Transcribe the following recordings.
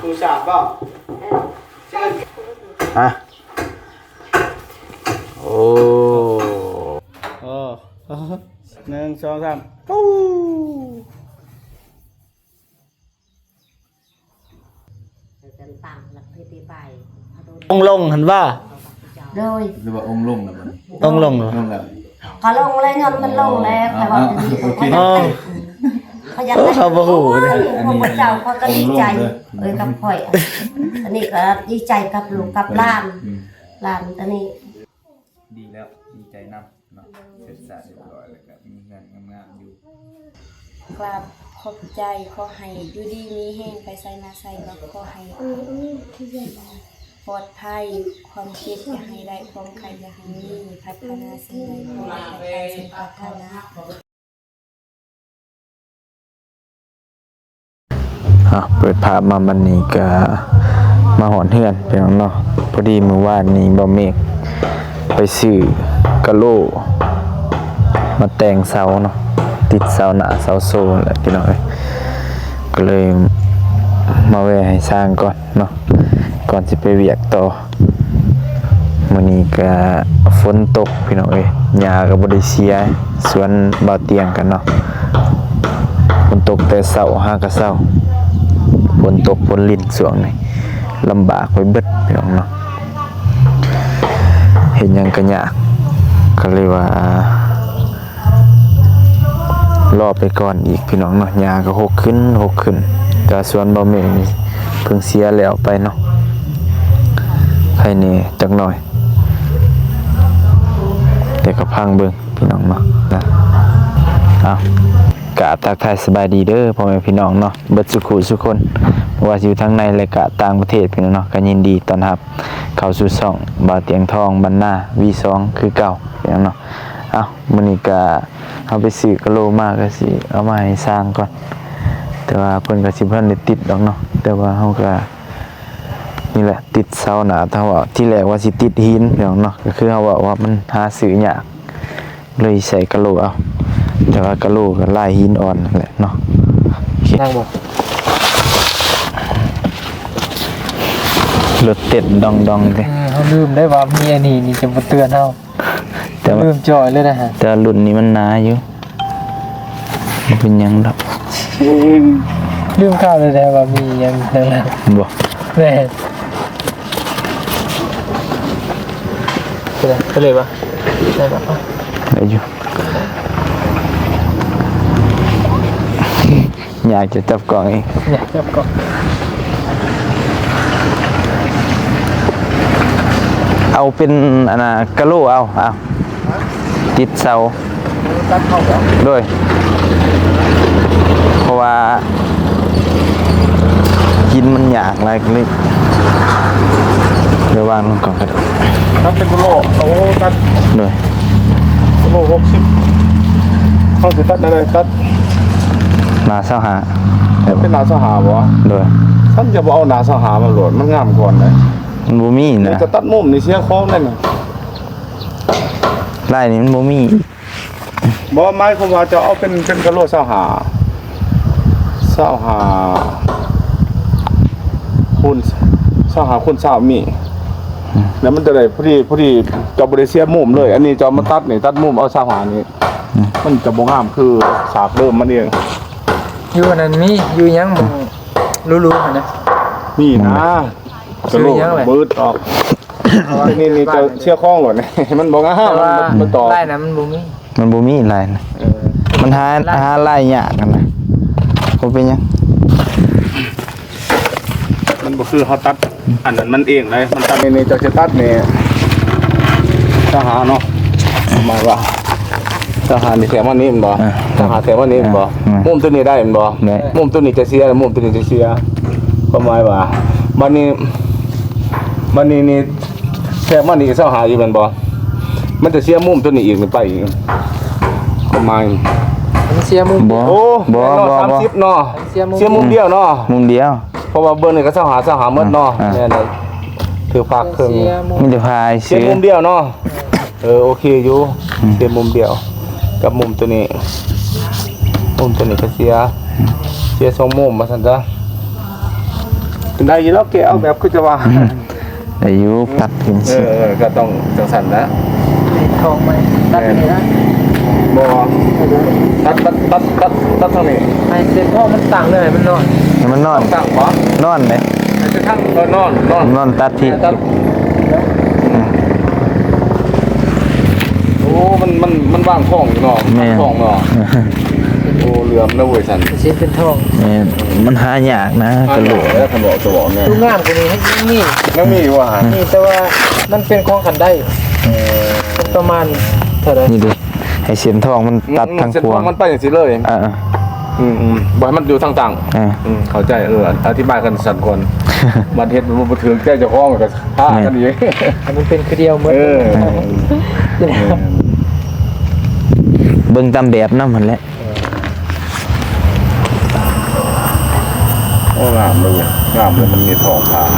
ຜູ້ສາດບໍ່? ຮະ? ໂອ້ ໂອ້ ໜຶ່ງ ສອງ ສາມ ປູ້. ອົງລົງຫັ້ນບໍ່? ໂດຍ ຫຼືວ່າອົງລົງແລ້ວບັດນີ້? ອົງລົງ ລົງແລ້ວ ກໍລົງແລ້ວ ຍ້ອນມັນລົງແລ້ວ ຂ້ອຍວ່າ ໂອເຄ ເຂົາຢາກ ເຂົາບໍ່ຮູ້ເດ້ ພວກເຈົ້າເຂົາກໍດີໃຈ ເອີ ກັບຂ້ອຍ ອັນນີ້ກໍດີໃຈກັບລູກກັບຫຼານ ອືມ ຫຼານຕົວນີ້ ດີແລ້ວ ດີໃຈນຳເນາະ ເສັດສະຮຽບຮ້ອຍ ແລ້ວກໍມີເຮືອນງາມໆຢູ່. ກາບຂອບໃຈ ຂໍໃຫ້ຢູ່ດີມີແຮງ ໄປໃສມາໃສກໍຂໍໃຫ້ປອດໄພ ຄວາມເຈັບຢ່າໃຫ້ໄດ້ ຄວາມໄຂ້ຢ່າໃຫ້ມີ ປາດຖະໜາສິ່ງໃດຂໍໃຫ້ໄດ້ຕາມສມປາດຖະໜາ. ເອົາ ເປີດພາບມາບັດນີ້ກະມາຮອດເຮືອນພີ່ນ້ອງເນາະ. ພໍດີມື້ວານນີ້ບ່າວເມກໄປຊື້ກະໂຫຼມາແຕ່ງເສົາເນາະ ຕິດເສົາໜ້າເສົາໂຊຫັ້ນແຫຼະພີ່ນ້ອງເອີຍ. ກໍເລີຍມາແວ່ໃຫ້ຊ່າງກ່ອນເນາະ ກ່ອນຊິໄປວຽກຕໍ່. ມື້ນີ້ກະຝົນຕົກພີ່ນ້ອງເອີຍ ຫຍ້າກໍບໍ່ໄດ້ເສຍ ສວນບ່າວຕຽງກັນເນາະ. ຝົນຕົກແຕ່ເຊົ້າຫາກະເຊົ້າ ຝົນຕົກຝົນລິນຊ່ວງນີ້ ລຳບາກໄປເບິດພີ່ນ້ອງເນາະ. ເຮັດຫຍັງກະຍາກ ກໍເລີຍວ່າ ລໍໄປກ່ອນອີກພີ່ນ້ອງເນາະ. ຫຍ້າກໍຫົກຂຶ້ນຫົກຂຶ້ນ ແຕ່ວ່າສວນບ່າວເມກນີ້ເພິ່ງເສຍແລ້ວໄປເນາະ ໄຄແນ່ຈັກໜ້ອຍ ແຕ່ກໍຟັງເບິ່ງພີ່ນ້ອງເນາະ. ນະ ເອົາ ກາບທັກທາຍສະບາຍດີເດີພໍ່ແມ່ພີ່ນ້ອງເນາະ ເບິດສູ່ຜູ້ສູ່ຄົນ ບໍ່ວ່າຊິຢູ່ທາງໃນ ແລະກະຕ່າງປະເທດພີ່ນ້ອງເນາະ. ກໍຍິນດີຕ້ອນຮັບເຂົ້າສູ່ຊ່ອງບ່າວຕຽງທອງ ບັນນາ ວີສອງ ຄືເກົ່າພີ່ນ້ອງເນາະ. ເອົາ ມື້ນີ້ກະ ເຮົາໄປຊື້ກະໂຫຼມາ ກະຊິເອົາມາໃຫ້ຊ່າງກ່ອນ ແຕ່ວ່າເພິ່ນກະຊິບໍ່ທັນໄດ້ຕິດດອກເນາະ. ແຕ່ວ່າເຮົາກະ ນີ້ແຫຼະ ຕິດເສົາໜ້າເຕົາ ທີແລກວ່າຊິຕິດຫີນພີ່ນ້ອງເນາະ ກໍຄືເຮົາເວົ້າວ່າມັນຫາຊື້ຍາກ ເລີຍໃສ່ກະໂຫຼເອົາ ແຕ່ວ່າກະໂຫຼກໍລາຍຫີນອ່ອນນັ້ນແຫຼະເນາະ. ໂອເຄ ນັ່ງບໍ່ ລົດເຕັ້ນດອງໆເດ້. ເອີ ເຮົາລືມໄດ້ວ່າມີອັນນີ້ ນີ້ຈະບໍ່ເຕືອນເຮົາ. ແຕ່ວ່າ ລືມຈ່ອຍເລີຍນະ. ແຕ່ວ່າລຸ້ນນີ້ມັນໜາຢູ່ ບໍ່ເປັນຫຍັງດອກ. ລືມຂ່າວເລີຍນະວ່າມີຫຍັງແນວນັ້ນ. ບໍ່ ແມ່ນ ເປັນໄງ ເປັນໄງວະ ໄດ້ປະ? ໄດ້ຢູ່. ຢາກຈະຈັບກ້ອງອີກ ຢາກຈັບກ້ອງ ເອົາເປັນອັນນ່າກະໂຫຼເອົາ ເອົາ ຕິດເສົາ ຕັດເຂົ້າບໍ່? ໂດຍ ເພາະວ່າຫີນມັນຍາກຫຼາຍ ກໍເລີຍ ດຽວວາງລົງກ່ອນກໍໄດ້. ຕັດເປັນກະໂຫຼ ໂອ້ ຕັດ ໂດຍ ໂລຫົກສິບ ເຮົາຊິຕັດແນວໃດ? ຕັດໜ້າຊາວຫ້າ ເປັນໜ້າຊາວຫ້າບໍ່? ໂດຍ ຊັ້ນຈະບໍ່ເອົາໜ້າຊາວຫ້າມາໂລດ ມັນງາມກ່ອນເດ້. ມັນບໍ່ມີນະ ນີ້ຈະຕັດມຸມນີ້ເສຍຂອງເດ້ນີ້ ລາຍນີ້ມັນບໍ່ມີ. ບໍ່ ໝາຍຄວາມວ່າຈະເອົາເປັນ ເປັນກະໂຫຼຊາວຫ້າ ຊາວຫ້າ ຄູນ ຊາວຫ້າຄູນຊາວມີ ແລ້ວມັນຈະໄດ້ພໍດີ ພໍດີ ເຈົ້າບໍ່ໄດ້ເສຍມຸມເລີຍ. ອັນນີ້ເຈົ້າມາຕັດນີ້ ຕັດມຸມເອົາຊາວຫ້ານີ້ ມັນຈະບໍ່ງາມຄືສາກເດີມມັນເອງ. ຢູ່ອັນນັ້ນມີ ຢູ່ຫຍັງໝ່ອງຫຼູໆຫັ້ນນະ ມີນະ ກະໂຫຼເບິດອອກ. ນີ້ ນີ້ເຈົ້າເສຍຂອງໂລດ ມັນບໍ່ງາມ ມັນ ມັນຕອບ ລາຍນະມັນບໍ່ມີ ມັນບໍ່ມີລາຍນະ. ເອີ ມັນຫາ ລາຍ ຫາລາຍຍາກຫັ້ນນະ ບໍ່ເປັນຫຍັງ ມັນບໍ່ຄືເຮົາຕັດ ອັນນັ້ນມັນເອງເດ້ ມັນຕັດນີ້ ນີ້ເຈົ້າຊິຕັດນີ້ ຊາວຫ້າເນາະ ປະມານວ່າ ຊາວຫ້ານີ້ແຖມມານີ້ແມ່ນບໍ່? ເອີ ຊາວຫ້າແຖມມານີ້ແມ່ນບໍ່? ເອີ ມຸມຕົວນີ້ໄດ້ແມ່ນບໍ່? ໄດ້ ມຸມຕົວນີ້ຈະເສຍ ມຸມຕົວນີ້ຈະເສຍ ຄວາມໝາຍວ່າ ບັດນີ້ ບັດນີ້ນີ້ ແຖມມານີ້ຊາວຫ້າອີກແມ່ນບໍ່? ມັນຈະເສຍມຸມຕົວນີ້ອີກນີ້ໄປອີກ ຄວາມໝາຍ ມັນເສຍມຸມ ບໍ່ ໂອ້ ບໍ່ ບໍ່ ສາມສິບເນາະ ເສຍມຸມ ເສຍມຸມດຽວເນາະ ມຸມດຽວ ເພາະວ່າເບິ່ງນີ້ກໍຊາວຫ້າ ຊາວຫ້າໝົດເນາະ ອ່າ ແມ່ນເລີຍ ຖືກພາກເຄິ່ງ ມີແຕ່ພາກ ເສຍມຸມດຽວເນາະ. ເອີ ໂອເຄຢູ່ ອືມ ເສຍມຸມດຽວ ກັບມຸມຕົວນີ້ ມຸມຕົວນີ້ກໍເສຍ ເສຍສອງມຸມວ່າຊັ້ນຊະ. ໄດ້ຢູ່ແລ້ວ ແກະເອົາແບບຄືຈະວ່າ ໄດ້ຢູ່ ຕັດເປັນ ເອີ ຊິ ເອີ ກໍຕ້ອງຈັ່ງຊັ້ນນະ ເປັນຂອງໃໝ່ ຕັດນີ້ນະ ບໍ່ ຕັດ ຕັດ ຕັດ ຕັດ ຕັດທາງນີ້ ໃຫ້ເສັ້ນທອງມັນຕັ້ງເລີຍ ໃຫ້ມັນນອນ ໃຫ້ມັນນອນ ຕັ້ງບໍ່ ນອນເດ້ ໃຫ້ເສັ້ນທາງ ເອີ ນອນ ນອນ ນອນ ຕັດທີ່ ຕັດ ໂອ້ ມັນ ມັນ ມັນວາງຂອງຢູ່ເນາະ ແມ່ນ ວາງຂອງເນາະ ໂອ້ ເຫຼືອມແລ້ວເວີຍຊັ້ນ ຊິເປັນທອງ ແມ່ນ ມັນຫາຍາກນະ ຫາຍາກ ກະໂຫຼກ ແລ້ວຄັນບອກ ຈະບອກແນ່ ຕົວງາມກວ່ານີ້ຍັງມີ ຍັງມີຢູ່ວ່າ ມີ ແຕ່ວ່າມັນເປັນຂອງຄັນໄດ ເອີ ມັນປະມານເທົ່າໃດ ນີ້ເດ້ ໃຫ້ເສັ້ນທອງມັນຕັດ ອືມ ທາງຂວາ ເສັ້ນທອງມັນໄປຈັ່ງຊີ້ເລີຍ ເອີ ອືມໆ ບໍ່ໃຫ້ມັນຢູ່ທາງຕັ້ງ ເອີ ອືມ ເຂົ້າໃຈ ເອີ ອະທິບາຍກັນຊັ້ນກ່ອນ ບັດເຮັດມັນບໍ່ຖືກໃຈເຈົ້າຂອງກໍ ພາກັນອີກ ໃຫ້ມັນເປັນຄືດຽວໝົດ ເອີ ເບິ່ງຕາມແບບນຳຫັ້ນແຫຼະ ໂອ້ ງາມເລີຍ ງາມເລີຍ ມັນມີທອງຂາວ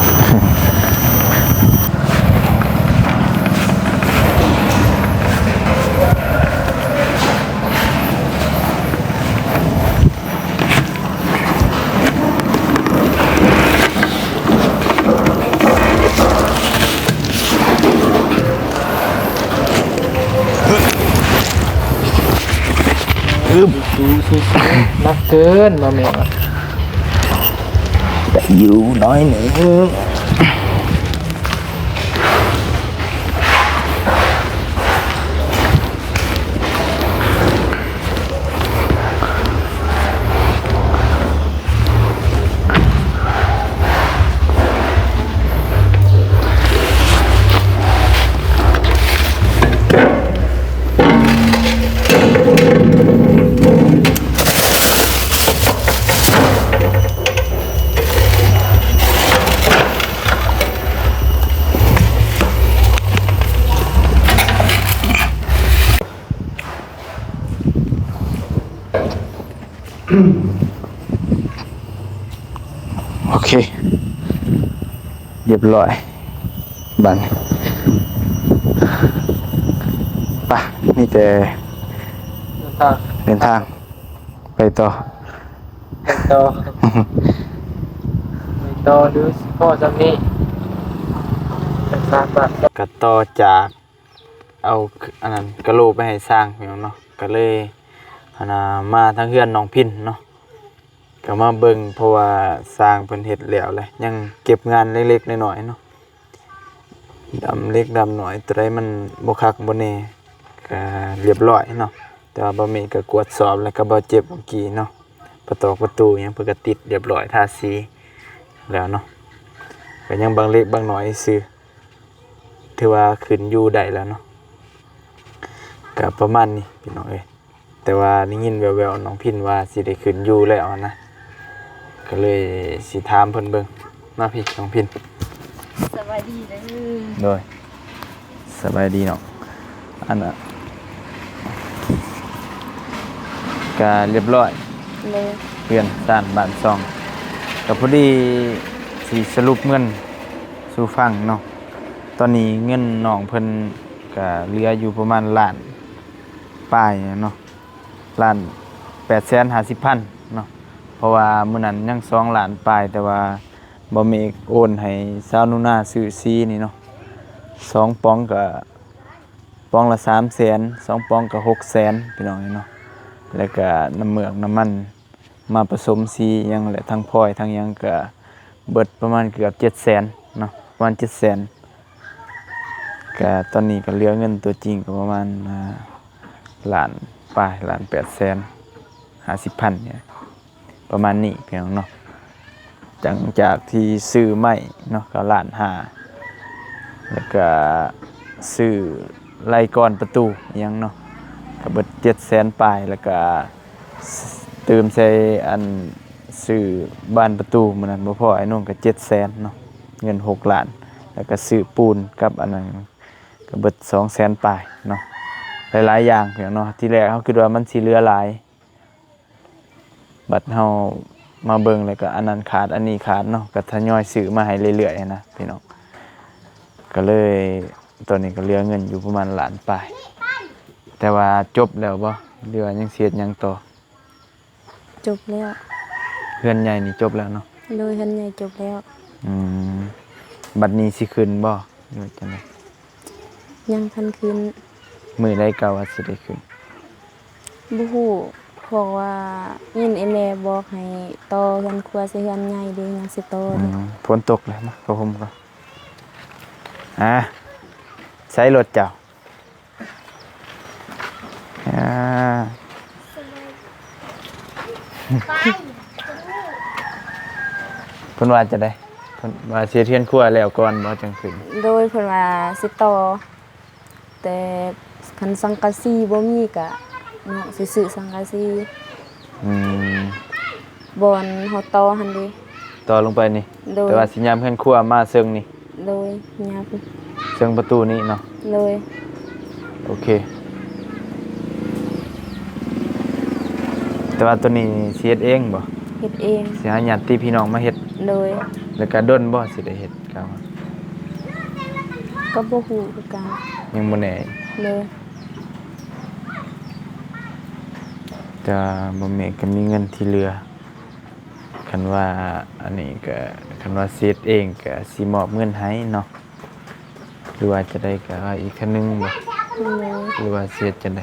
ອຶບ ໜັກເກີນ ບໍ່ແມ່ນ ໄດ້ຢູ່ໜ້ອຍໜຶ່ງ. ໂອເຄ ຮຽບຮ້ອຍ ບາດນີ້ ໄປ ມີແຕ່ເດີນທາງ ເດີນທາງ ໄປຕໍ່ ໄປຕໍ່ ໄປຕໍ່ ຫຼືຊິພໍສ່ຳນີ້ ກະຕໍ່ຈາກ ເອົາ ອັນນັ້ນ ກະໂຫຼໄປໃຫ້ຊ່າງ ພີ່ນ້ອງເນາະ ກະເລີຍ ອັນນ່າ ມາທາງເຮືອນນ້ອງພິນເນາະ ກະມາເບິ່ງ ເພາະວ່າຊ່າງເພິ່ນເຮັດແລ້ວແຫຼະ ຍັງເກັບງານເລັກໆນ້ອຍໆເນາະ ດຳເລັກດຳນ້ອຍ ໂຕໃດມັນບໍ່ຄັກບໍ່ແນ່ ກະຮຽບຮ້ອຍເນາະ ແຕ່ວ່າບ່າວເມກກະກວດສອບ ແລ້ວກະບ່າວເຈັບເມື່ອກີ້ເນາະ ປະຕອກປະຕູຫຍັງ ເພິ່ນກະຕິດຮຽບຮ້ອຍ ທາສີແລ້ວເນາະ ກະຍັງບາງເລັກບາງນ້ອຍຊື່ ຖືວ່າຂຶ້ນຢູ່ໄດ້ແລ້ວເນາະ ກະປະມານນີ້ພີ່ນ້ອງເອີຍ ແຕ່ວ່າໄດ້ຍິນແວ່ວໆ ນ້ອງພິນວ່າຊິໄດ້ຂຶ້ນຢູ່ແລ້ວຫັ້ນນະ ກະເລີຍຊິຖາມເພິ່ນເບິ່ງເນາະ ພີ່ນ້ອງພິນ ສະບາຍດີເດີ ໂດຍ ສະບາຍດີເນາະ ອັນນ່າ ກະຮຽບຮ້ອຍ ໂດຍ ເຮືອນຊານບ້ານຊ່ອງ ກະພໍດີຊິສະຫຼຸບເງິນສູ່ຟັງເນາະ ຕອນນີ້ເງິນນ້ອງເພິ່ນກະເຫຼືອຢູ່ປະມານລ້ານປາຍເນາະ ລ້ານແປດແສນຫ້າສິບພັນເນາະ ເພາະວ່າມື້ນັ້ນຍັງສອງລ້ານປາຍ ແຕ່ວ່າບ່າວເມກໂອນໃຫ້ສາວໜູນາຊື້ສີນີ້ເນາະ ສອງປ໋ອງກະ ປ໋ອງລະສາມແສນ ສອງປ໋ອງກະຫົກແສນ ພີ່ນ້ອງເອີຍເນາະ ແລ້ວກະນ້ຳເມືອກນ້ຳມັນ ມາປະສົມສີຫຍັງ ແລະ ທັງພອຍທັງຫຍັງກະເບິດປະມານເກືອບເຈັດແສນເນາະ ປະມານເຈັດແສນ ກະຕອນນີ້ກະເຫຼືອເງິນຕົວຈິງກະປະມານ ອ່າ ລ້ານປາຍ ລ້ານແປດແສນຫ້າສິບພັນນີ້ ປະມານນີ້ພີ່ນ້ອງເນາະ ຫຼັງຈາກທີ່ຊື້ໄມ້ເນາະ ກະລ້ານຫ້າ ແລ້ວກະຊື້ໄລ່ກ້ອນປະຕູອີ່ຫຍັງເນາະ ກະເບິດເຈັດແສນປາຍ ແລ້ວກະ ຕື່ມໃສ່ອັນຊື້ບານປະຕູມື້ນັ້ນບໍ່ພໍ ອ້າຍນົງກະເຈັດແສນເນາະ ເງິນຫົກລ້ານ ແລ້ວກະຊື້ປູນກັບອັນນັ້ນກະເບິດສອງແສນປາຍເນາະ ຫຼາຍໆຢ່າງພີ່ນ້ອງເນາະ ທີແລກເຮົາຄິດວ່າມັນຊິເຫຼືອຫຼາຍ ບັດເຮົາມາເບິ່ງແລ້ວກະອັນນັ້ນຂາດ ອັນນີ້ຂາດເນາະ ກະທະຍອຍຊື້ມາໃຫ້ເລື້ອຍໆຫັ້ນນະພີ່ນ້ອງ ກະເລີຍ ຕອນນີ້ກະເຫຼືອເງິນຢູ່ປະມານລ້ານປາຍ ແຕ່ວ່າຈົບແລ້ວບໍ່ ຫຼືວ່າຍັງຊິເຮັດຫຍັງຕໍ່? ຈົບແລ້ວ ເຮືອນໃຫຍ່ນີ້ຈົບແລ້ວເນາະ? ໂດຍ ເຮືອນໃຫຍ່ຈົບແລ້ວ ອືມ ບັດນີ້ຊິຂຶ້ນບໍ່ ຫຼືວ່າຈັ່ງໃດ? ຍັງທັນຂຶ້ນ. ມື້ໃດກະວ່າຊິໄດ້ຂຶ້ນ? ບໍ່ຮູ້ ເພາະວ່າຍິນອີ່ແມ່ບອກໃຫ້ຕໍ່ເຮືອນຄົວໃສ່ເຮືອນໃຫຍ່ເດ້ ຍັງຊິຕໍ່ເດ້. ອືມ ຝົນຕົກແລ້ວ ມາຜ້າຫົ່ມກ່ອນ. ອາ ໃສລົດເຈົ້າ? ອາ ເພິ່ນວ່າຈັ່ງໃດ? ເພິ່ນວ່າຊິເຮັດເຮືອນຄົວແລ້ວກ່ອນບໍ່ ຈັ່ງຂຶ້ນ? ໂດຍ ເພິ່ນວ່າຊິຕໍ່ ແຕ່ຄັນສັງກະສີບໍ່ມີກະເນາະ ຊິຊື້ສັງກະສີ. ອືມ ບ່ອນເຮົາຕໍ່ຫັ້ນເດ້ ຕໍ່ລົງໄປນີ້. ໂດຍ ແຕ່ວ່າຊິຫຍ້ຳເຮືອນຄົວມາເຊິ່ງນີ້. ໂດຍ ຫຍ້ຳເຊິ່ງປະຕູນີ້ເນາະ. ໂດຍ ໂອເຄ ແຕ່ວ່າໂຕນີ້ຊິເຮັດເອງບໍ່? ເຮັດເອງ. ຊິຫາຍາດຕິພີ່ນ້ອງມາເຮັດ. ໂດຍ ແລ້ວກະດົນບໍ່ຊິໄດ້ເຮັດ? ກະ ກະບໍ່ຮູ້ຄືກັນ ຍັງບໍ່ແນ່. ໂດຍ ແຕ່ວ່າບໍ່ແມ່ນກະມີເງິນທີ່ເຫຼືອ ຄັນວ່າອັນນີ້ກະ ຄັນວ່າຊິເຮັດເອງກະຊິມອບເງິນໃຫ້ເນາະ ຫຼືວ່າຈະໄດ້ກະວ່າອີກເທື່ອໜຶ່ງບໍ່? ໂດຍ ຫຼືວ່າຊິເຮັດຈັ່ງໃດ?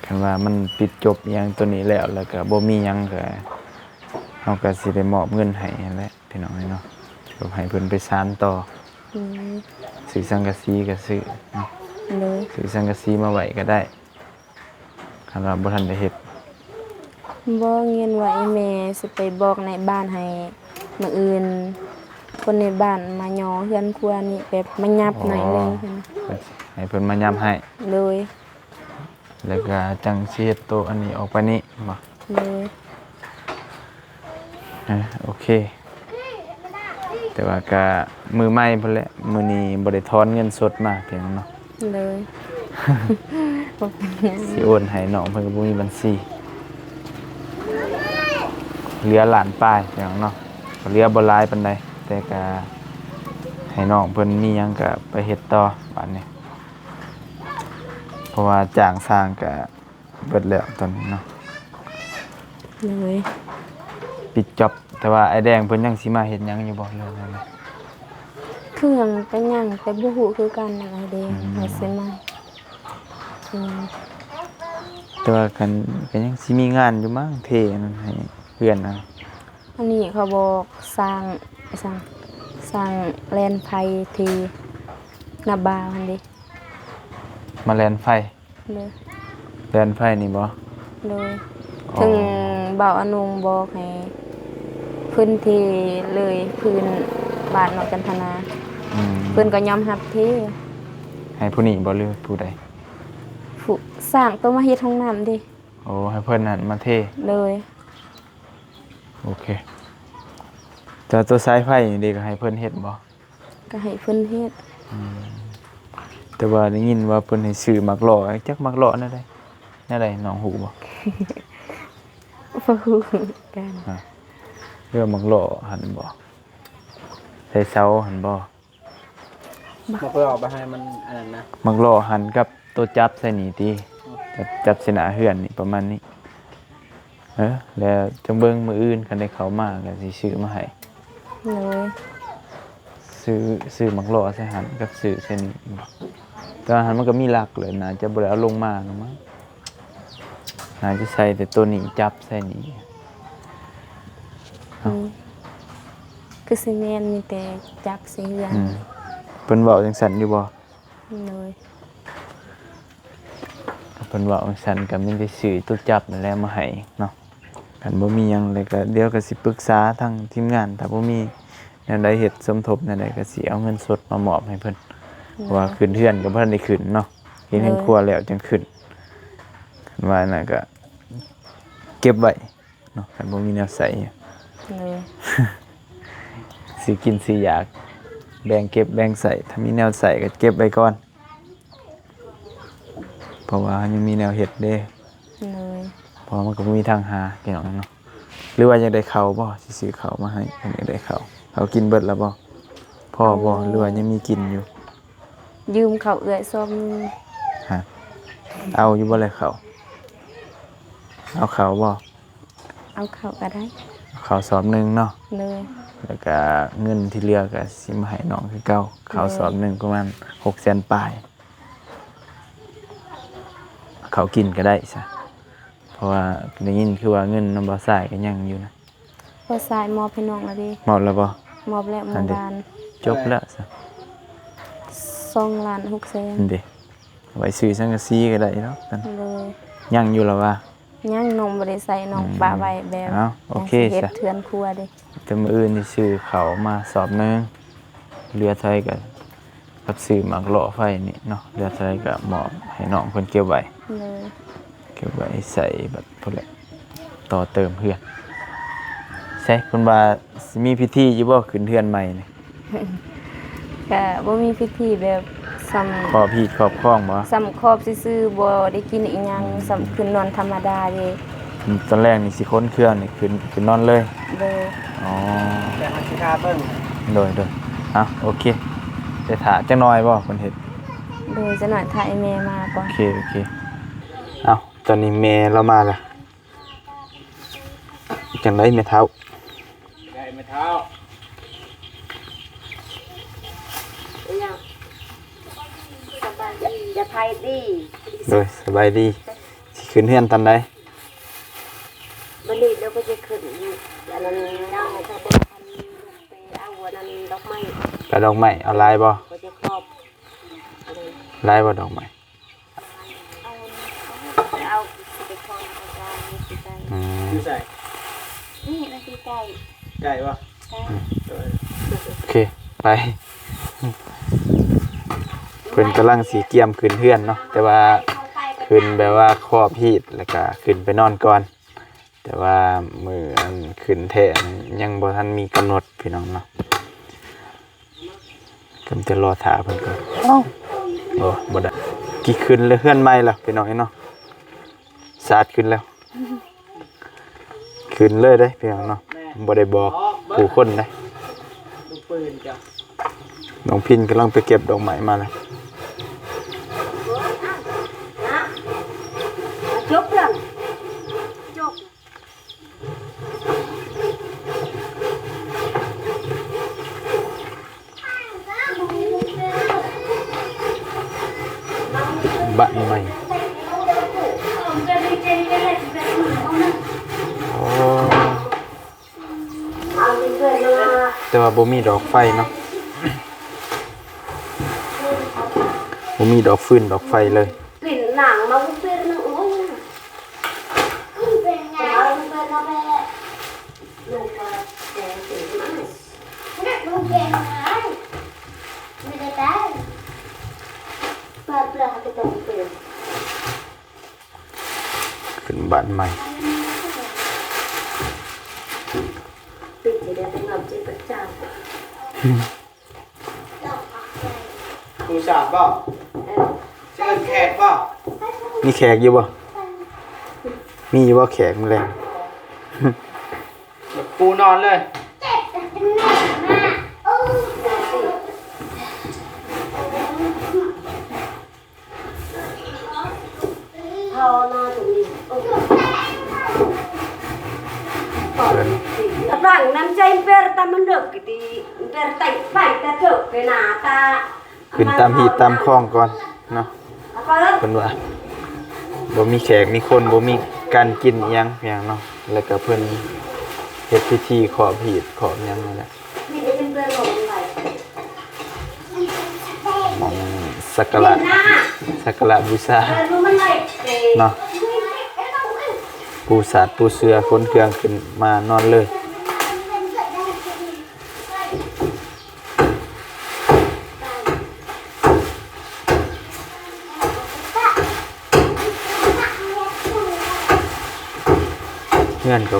ຄັນວ່າມັນປິດຈົບອີ່ຫຍັງໂຕນີ້ແລ້ວ ແລ້ວກະບໍ່ມີຫຍັງກະ ເຮົາກະຊິໄດ້ມອບເງິນໃຫ້ຫັ້ນແຫຼະ ພີ່ນ້ອງເອີຍເນາະ ແບບໃຫ້ເພິ່ນໄປສານຕໍ່. ອືມ ຊື້ສັງກະສີກະຊື້ເນາະ. ໂດຍ ຊື້ສັງກະສີມາໄວ້ກະໄດ້ ຄັນວ່າບໍ່ທັນໄດ້ເຮັດ. ບໍ່ ຍິນວ່າອີ່ແມ່ຊິໄປບອກນາຍບ້ານໃຫ້ ມື້ອື່ນຄົນໃນບ້ານມາຍໍເຮືອນຄົວນີ້ ແບບມາຫຍັບໜ້ອຍໜຶ່ງ. ອໍ ຫັ້ນນະ ໃຫ້ເພິ່ນມາຫຍັບໃຫ້. ໂດຍ ແລ້ວກະຈັ່ງຊິເຮັດໂຕະອັນນີ້ອອກໄປນີ້ບໍ? ໂດຍ ເອີ ໂອເຄ ແຕ່ວ່າກະມື້ໃໝ່ພຸ້ນແຫຼະ ມື້ນີ້ບໍ່ໄດ້ຖອນເງິນສົດມາ ພີ່ນ້ອງເນາະ. ໂດຍ ຊິໂອນໃຫ້ນ້ອງເພິ່ນກະບໍ່ມີບັນຊີ ເຫຼືອລ້ານປາຍ ພີ່ນ້ອງເນາະ ກະເຫຼືອບໍ່ຫຼາຍປານໃດ ແຕ່ກະໃຫ້ນ້ອງເພິ່ນມີຫຍັງກະໄປເຮັດຕໍ່ບາດນີ້. ເພາະວ່າຈ້າງຊ່າງກະເບິດແລ້ວຕອນນີ້ເນາະ. ໂດຍ ປິດຈັອບ ແຕ່ວ່າອ້າຍແດງເພິ່ນຍັງຊິມາເຮັດຫຍັງຢູ່ບໍ່ ເລື່ອງນັ້ນນະ? ເຄື່ອງກະຍັງ ແຕ່ບໍ່ຮູ້ຄືກັນນະ ອ້າຍແດງ ອືມ ວ່າຊິມາ. ອືມ ແຕ່ວ່າກະ ກະຍັງຊິມີງານຢູ່ມັ້ງ ເທອັນນັ້ນໃຫ້ເຮືອນນະ. ອັນນີ້ເຂົາບອກສ້າງ ສ້າງ ສ້າງແລ່ນໄຟທີ່ໜ້າບ່າວຫັ້ນເດ. ມາແລ່ນໄຟ? ໂດຍ ແລ່ນໄຟນີ້ບໍ? ໂດຍ ອໍ ເຖິງບ່າວອານົງບອກໃຫ້ເພິ່ນເທເລີຍພື້ນບ້ານເນາະ ຈັນທະນາ. ອືມ ເພິ່ນກະຍອມຮັບເທ. ໃຫ້ຜູ້ນີ້ບໍ ຫຼືຜູ້ໃດ? ຜູ້ສ້າງໂຕມາເຮັດຫ້ອງນ້ຳເດ. ໂອ້ ໃຫ້ເພິ່ນຫັ້ນມາເທ. ໂດຍ ໂອເຄ ແຕ່ໂຕສາຍໄຟນີ້ເດ ກະໃຫ້ເພິ່ນເຮັດບໍ? ກະໃຫ້ເພິ່ນເຮັດ. ອືມ ແຕ່ວ່າໄດ້ຍິນວ່າເພິ່ນໃຫ້ຊື້ໝາກຫຼໍ່ ຈັກໝາກຫຼໍ່ແນວໃດ ແນວໃດ ນ້ອງຮູ້ບໍ່? ບໍ່ຮູ້ຄືກັນ. ຮະ ເລື່ອງໝາກຫຼໍ່ຫັ້ນບໍ? ໃສ່ເສົາຫັ້ນບໍ? ໝາກຫຼໍ່ບໍ່ໃຫ້ມັນອັນນັ້ນນະ ໝາກຫຼໍ່ຫັ້ນກັບໂຕຈັບໃສ່ນີ້ຕິ ອືມ ຈັບໃສ່ໜ້າເຮືອນນີ້ ປະມານນີ້. ເອີ ແລ້ວຈັ່ງເບິ່ງມື້ອື່ນ ຄັນໄດ້ເຂົ້າມາກະຊິຊື້ມາໃຫ້. ໂດຍ ຊື້ ຊື້ໝາກຫຼໍ່ໃສ່ຫັ້ນກັບຊື້ໃສ່ນີ້. ແຕ່ວ່າຫັ້ນມັນກະມີຫຼັກແຫຼະ ໜ້າຈະບໍ່ໄດ້ເອົາລົງມາແລ້ວມັ້ງ. ໜ້າຈະໃສ່ແຕ່ໂຕນີ້ຈັບໃສ່ນີ້. ອືມ ຄືຊິແມ່ນ ມີແຕ່ຈັບໃສ່ເຮືອນ. ອືມ ເພິ່ນເວົ້າຈັ່ງຊັ້ນຢູ່ບໍ່? ໂດຍ ເພິ່ນເວົ້າຈັ່ງຊັ້ນກະມີແຕ່ຊື້ໂຕຈັບນັ້ນແຫຼະມາໃຫ້ເນາະ. ຄັນບໍ່ມີຫຍັງແລ້ວກະ ດຽວກະຊິປຶກສາທາງທີມງານ ຖ້າບໍ່ມີແນວໃດເຮັດສົມທົບແນວໃດກະຊິເອົາເງິນສົດມາມອບໃຫ້ເພິ່ນ. ໂດຍ ເພາະວ່າຂຶ້ນເຮືອນກະບໍ່ທັນໄດ້ຂຶ້ນເນາະ ເຮັດເຮືອນ ໂດຍ ຄົວແລ້ວຈັ່ງຂຶ້ນ. ຄັນວ່ານັ້ນກະເກັບໄວ້ເນາະ ຄັນບໍ່ມີແນວໃຊ້. ໂດຍ ຊື້ກິນຊື້ຢາກ ແບ່ງເກັບແບ່ງໃຊ້ ຖ້າມີແນວໃຊ້ກະເກັບໄວ້ກ່ອນ. ເພາະວ່າເຮົາຍັງມີແນວເຮັດເດ້. ໂດຍ ເພາະວ່າມັນກະບໍ່ມີທາງຫາ ພີ່ນ້ອງເນາະ. ຫຼືວ່າຢາກໄດ້ເຂົ້າບໍ່? ຊິຊື້ເຂົ້າມາໃຫ້ ຄັນຢາກໄດ້ເຂົ້າ. ເຂົ້າກິນເບິດແລ້ວບໍ່? ພໍບໍ່? ເອີ ຫຼືວ່າຍັງມີກິນຢູ່? ຢືມເຂົ້າເອື້ອຍຊອບໜຶ່ງ. ຮະ ເອົາຢູ່ບໍ່ແລະເຂົ້າ? ເອົາເຂົ້າບໍ່? ເອົາເຂົ້າກໍໄດ້. ເອົາເຂົ້າສອບໜຶ່ງເນາະ. ໂດຍ. ແລ້ວກະເງິນທີ່ເຫຼືອກະຊິມາໃຫ້ນ້ອງຄືເກົ່າ. ເຂົ້າ ໂດຍ ສອບໜຶ່ງປະມານຫົກແສນປາຍ. ເຂົ້າກິນກໍໄດ້ຊະ ເພາະວ່າໄດ້ຍິນຄືວ່າເງິນນຳບ່າວຊາຍກໍຍັງຢູ່ນະ. ບ່າວຊາຍມອບໃຫ້ນ້ອງແລ້ວເດ້. ມອບແລ້ວບໍ່? ມອບແລ້ວ ເມື່ອວານ. ຈົບແລ້ວຊະ. ສອງລ້ານຫົກແສນ. ນັ້ນເດ້. ໄວ້ຊື້ສັງກະສີກໍໄດ້ດອກ. ໂດຍ. ຍັງຢູ່ລະວ່າ? ຍັງ ນ້ອງບໍ່ໄດ້ໃຊ້ ນ້ອງ ອືມ ປະໄວ້ແບບ ເອົາ ໂອເຄ ຍັງຊິເຮັດ ຊະ ເຮືອນຄົວເດ້. ແຕ່ມື້ອື່ນຊິຊື້ເຂົ້າມາສອບໜຶ່ງ ເຫຼືອເທົ່າໃດກໍກັບຊື້ໝາກເລາະໄຟນີ້ເນາະ ເຫຼືອເທົ່າໃດກໍມອບໃຫ້ນ້ອງເພິ່ນເກັບໄວ້. ໂດຍ. ເກັບໄວ້ໃຊ້ບັດພຸ້ນແຫຼະ ຕໍ່ເຕີມເຮືອນ. ໃສ ເພິ່ນວ່າຊິມີພິທີຢູ່ບໍ່ ຂຶ້ນເຮືອນໃໝ່ນີ້? ກະບໍ່ມີພິທີແບບສ່ຳ ຄອບຮີດຄອບຄອງບໍ່? ສ່ຳຄອບຊື່ໆ ບໍ່ໄດ້ກິນອີ່ຫຍັງ. ອືມ. ສ່ຳຂຶ້ນນອນທຳມະດາເດ້. ອືມ ຕອນແລກນີ້ຊິຂົນເຄື່ອງນີ້ຂຶ້ນ ຂຶ້ນນອນເລີຍ. ໂດຍ. ອໍ ແຕ່ເຮົາຊິຖ້າເບິ່ງ. ໂດຍໆ. ເອົາ ໂອເຄ ໄດ້ຖ້າຈັກໜ່ອຍບໍ່ເພິ່ນເຮັດ? ໂດຍ ຈັກໜ່ອຍຖ້າອີ່ແມ່ມາກ່ອນ. ໂອເຄ ໂອເຄ. ເອົາ ຕອນນີ້ແມ່ລາວມາແລ້ວ. ຈັ່ງໃດແມ່ເຖົ້າ? ໄດ້ແມ່ເຖົ້າ. ອີຫຍັງ? ສະບາຍດີ. ຢ່າໄພດີ. ໂດຍ ສະບາຍດີ. ຊິຂຶ້ນເຮືອນຕອນໃດ? ບັດນີ້ດຽວກໍຈະຂຶ້ນ ອັນນັ້ນ ຍັງບໍ່ທັນໄປເອົາອັນນັ້ນ ດອກໄມ້. ໄປເອົາດອກໄມ້ ເອົາຫຼາຍບໍ່? ກໍຈະຂອບ. ຫຼາຍບໍ່ດອກໄມ້? ເອົາ ເອົາໄປຄອນອາຈານຢູ່ໃກ້. ອືມ. ຢູ່ໃສ? ນີ້ນະ ໃກ້ໆ. ໃກ້ບໍ່? ໃກ້. ອືມ. ໂດຍ. ໂອເຄ ໄປ. ເພິ່ນກຳລັງຊິກຽມຂຶ້ນເຮືອນເນາະ ແຕ່ວ່າຂຶ້ນແບບວ່າຄອບຮີດ ແລ້ວກະຂຶ້ນໄປນອນກ່ອນ. ແຕ່ວ່າມື້ອັນຂຶ້ນແທ້ຍັງບໍ່ທັນມີກຳນົດພີ່ນ້ອງເນາະ. ກຳລັງແຕ່ລໍຖ້າເພິ່ນກ່ອນ. ເອົ້າ ໂອ້ ບໍ່ໄດ້. ກີ້ຂຶ້ນເຮືອນໃໝ່ແລ້ວພີ່ນ້ອງເອີຍເນາະ. ສາດຂຶ້ນແລ້ວ. ຂຶ້ນເລີຍເດ້ພີ່ນ້ອງເນາະ. ບໍ່ໄດ້ບອກຜູ້ຄົນເດ້. ລູກປືນຈ້ະ. ນ້ອງພິນກຳລັງໄປເກັບດອກໄມ້ມາແລ້ວ. ຈົບແລ້ວ. ບ້ານໃໝ່. ໂອ້ ແຕ່ວ່າບໍ່ມີດອກໄຟເນາະ. ບໍ່ມີດອກຟືນດອກໄຟເລີຍ. ຂຶ້ນບ້ານໃໝ່. ປູສາດບໍ່? ເຊີນແຂກບໍ່? ມີແຂກຢູ່ບໍ່? ມີຢູ່ບໍ່ແຂກມື້ແລງ? ປູນອນເລີຍ. ເພິ່ນ ຂຶ້ນຕາມຮີດຕາມຄອງກ່ອນເນາະ. ເພິ່ນວ່າບໍ່ມີແຂກມີຄົນ ບໍ່ມີການກິນອີ່ຫຍັງຫຍັງເນາະ ແລ້ວກໍເພິ່ນເຮັດພິທີຂອບຮີດຂອບຫຍັງນັ້ນແຫຼະ. ໝ່ອງສັກກາລະ ສັກກາລະບູຊາເນາະ. ປູສາດປູເສື່ອ ຂົນເຄື່ອງຂຶ້ນມານອນເລີຍ. ເຮືອນກໍ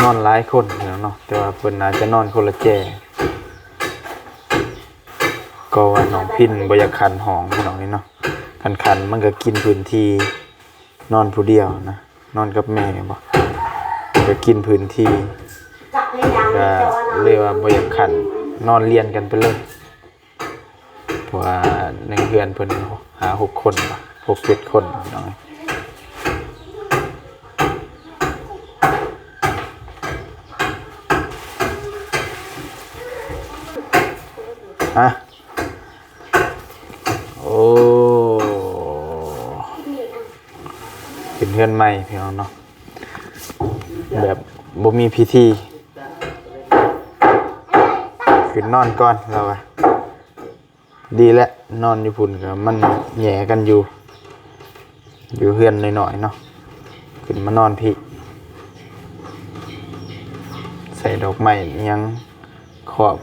ນອນຫຼາຍຄົນເນາະ ແຕ່ວ່າເພິ່ນອາດຈະນອນຄົນລະແຈ. ກໍວ່ານ້ອງພິນບໍ່ຢາກຂັນຫ້ອງພີ່ນ້ອງເອີຍເນາະ. ຄັນຂັນມັນກໍກິນພື້ນທີ່ ນອນຜູ້ດຽວນະ ນອນກັບແມ່ບໍ່ ກໍກິນພື້ນທີ່ ກໍເລີຍວ່າບໍ່ຢາກຂັນ ນອນລຽນກັນໄປເລີຍ. ເພາະວ່າໃນເຮືອນເພິ່ນຫ້າຫົກຄົນ ຫົກເຈັດຄົນພີ່ນ້ອງ. ຮະ ໂອ້ ຂຶ້ນເຮືອນໃໝ່ພີ່ນ້ອງເນາະ ແບບບໍ່ມີພິທີ ຂຶ້ນນອນກ່ອນລາວວ່າ. ດີແຫຼະ ນອນຢູ່ພຸ້ນກໍມັນແຫຍກັນຢູ່ ຢູ່ເຮືອນນ້ອຍໆເນາະ ຂຶ້ນມານອນພີ້ ໃສ່ດອກໄມ້ຫຍັງຄອບ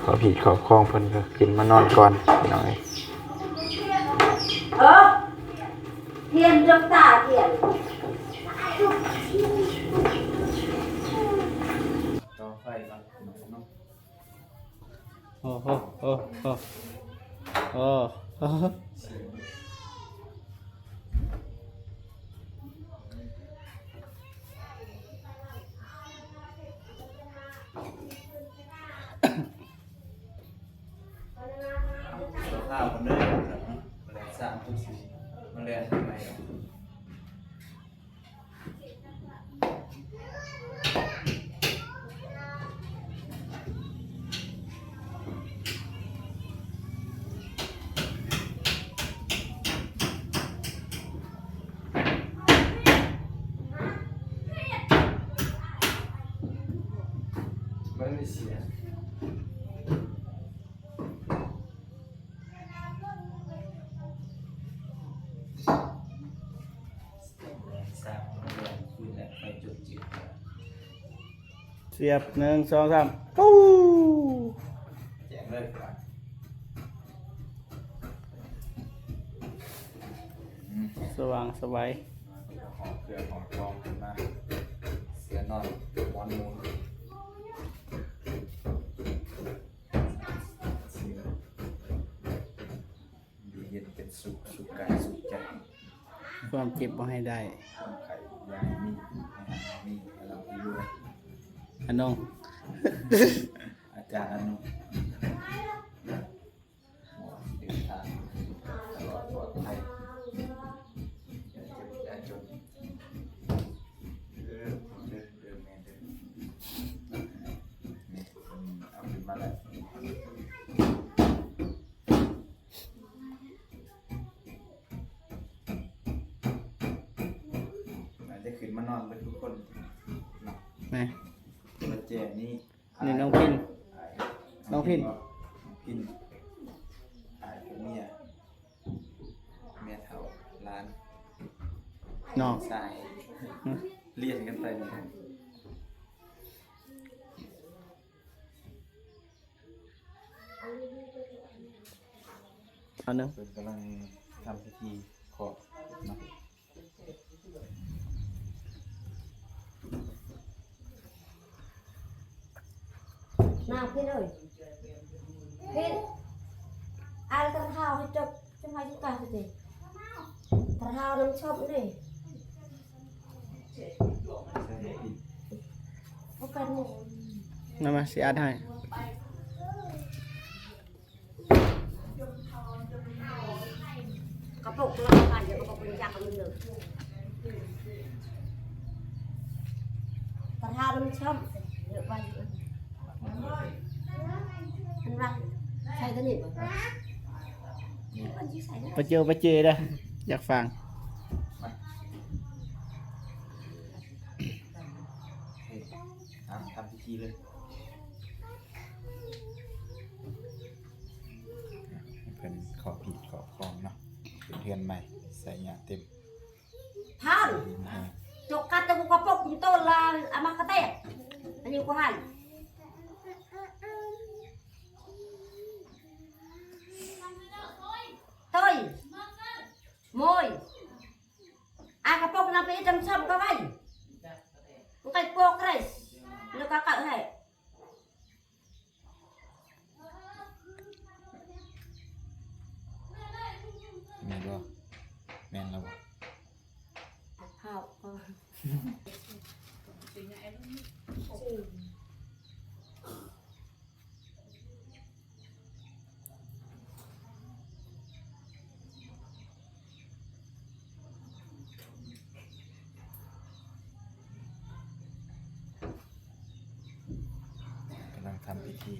ຄອບຮີດຄອບຄອງເພິ່ນ ກໍຂຶ້ນມານອນກ່ອນພີ່ນ້ອງເອີຍ. ເອີ ທຽນຈົກຕາທຽນ ຕໍ່ໄຟກ່ອນເນາະ. ໂອ້ໂຫ ໂອ້ໂຫ ໂອ້ໂຫ ເອົາເຂົ້າກັນເດີ ມາແລ່ນສາມຕົວສີ່ ມາແລ່ນໃໝ່. ສຽບ ໜຶ່ງ ສອງ ສາມ ປູ້ ແຈ້ງເລີຍ ສະຫວ່າງສະໄຫວ ຫອມເຄື່ອງຫອມຄອງຂຶ້ນມາ ເສືອນອນ ໝອນມຸງ. ຢູ່ເຢັນເປັນສຸກ ສຸກກາຍສຸກໃຈ ຄວາມເຈັບບໍ່ໃຫ້ໄດ້ ຄວາມໄຂ້ຢ່າໃຫ້ມີ ໃຫ້ຫາຍມີ ໃຫ້ລ່ຳໃຫ້ລວຍ ອານົງ ອາຈານອານົງ ເດີນທາງຕະຫຼອດປອດໄພ ຢ່າເຈັບຢ່າຈົນ ເດີ ເດີ ເດີແມ່ເດີ ນີ້ ເອົາຂຶ້ນມາແລ້ວ. ອາດຈະຂຶ້ນມານອນເບິດທຸກຄົນເນາະ ແມ່ນ ແຈນີ້ ນີ້ນ້ອງພິນ ອ້າຍ ນ້ອງພິນ ນ້ອງພິນ ອ້າຍກັບເມຍ ແມ່ເຖົ້າ ຫຼານ ນ້ອງຊາຍ ຮຶ ລຽນກັນໄປນີ້. ອັນໜຶ່ງ ເພິ່ນກຳລັງທຳພິທີເຄາະເນາະ ນາງພິນເອີຍ ພິນ ອາລະຕັນເຮົາໃຫ້ຈົບ ຈະມາຢູ່ກາງເດ ຕະເຮົານຳຊົບເດ. ນຳມາ ຊິອັດໃຫ້ ກະປົກລະພັນ ກະປົກເປັນຈັກກະເລີຍ ຕະເຮົານຳຊົບ ເຍອະໄວ້ ເພິ່ນວ່າໃສ່ຕົວນີ້ບໍ່ ປະເຈີປະເຈເດີ ຢາກຟັງ ເຮັດ ອ່າ ທຳພິທີເລີຍ ເພິ່ນເຄາະພີ້ເຄາະຄອງເນາະ ເປັນເຮືອນໃໝ່ ໃສ່ຫຍ້າເຕັມ ທ່ານ ດີແຮງ ຈົກກັດແຕ່ກະປົກໂຕລະອາມາກະແຕກ ອັນນີ້ກະໃຫ້ ໂຕຍ ໂມຍ ອາກະປົກນຳໄປອີກຈຳຊ້ຳກະໄວ້ ມັນກະປົກເລີຍ ແລ້ວກະກະໃຫ້ ແມ່ນບໍ່? ແມ່ນແລ້ວບໍ່? ເຜົາກ່ອນ ກຳລັງທຳພິທີ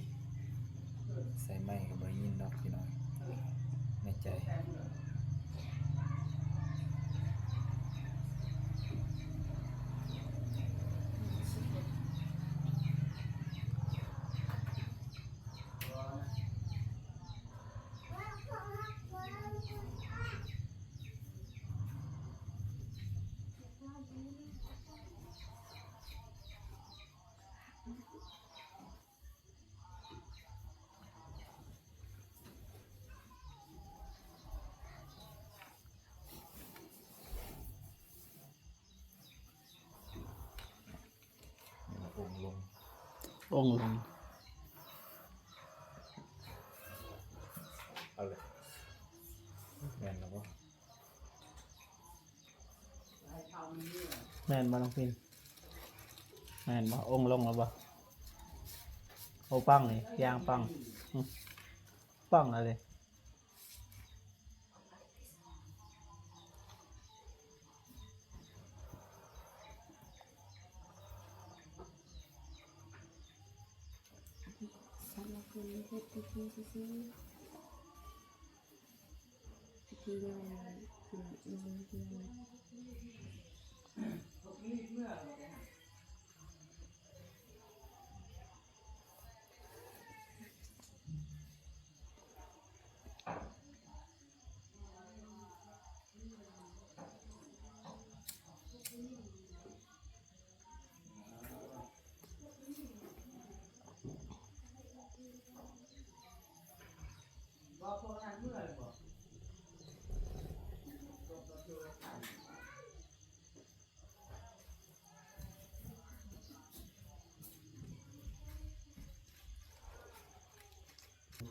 ໄໝ້ກໍບໍ່ໄດ້ຍິນດອກພີ່ນ້ອງ ໃນໃຈ. ອົງລົງ ອົງລົງ ເອົາເລີຍ ແມ່ນແລ້ວບໍ່? ແມ່ນບໍ່ນ້ອງພິນ? ແມ່ນບໍ່? ອົງລົງແລ້ວບໍ່? ໂອ້ ປັງນີ້ ຢ່າງປັງ ອື ປັງແລ້ວເດ້. ສຳລັບຄົນເຮັດພິທີຊື່ໆ ພິທີຍ້ອນຂຶ້ນນອນເຮືອນ.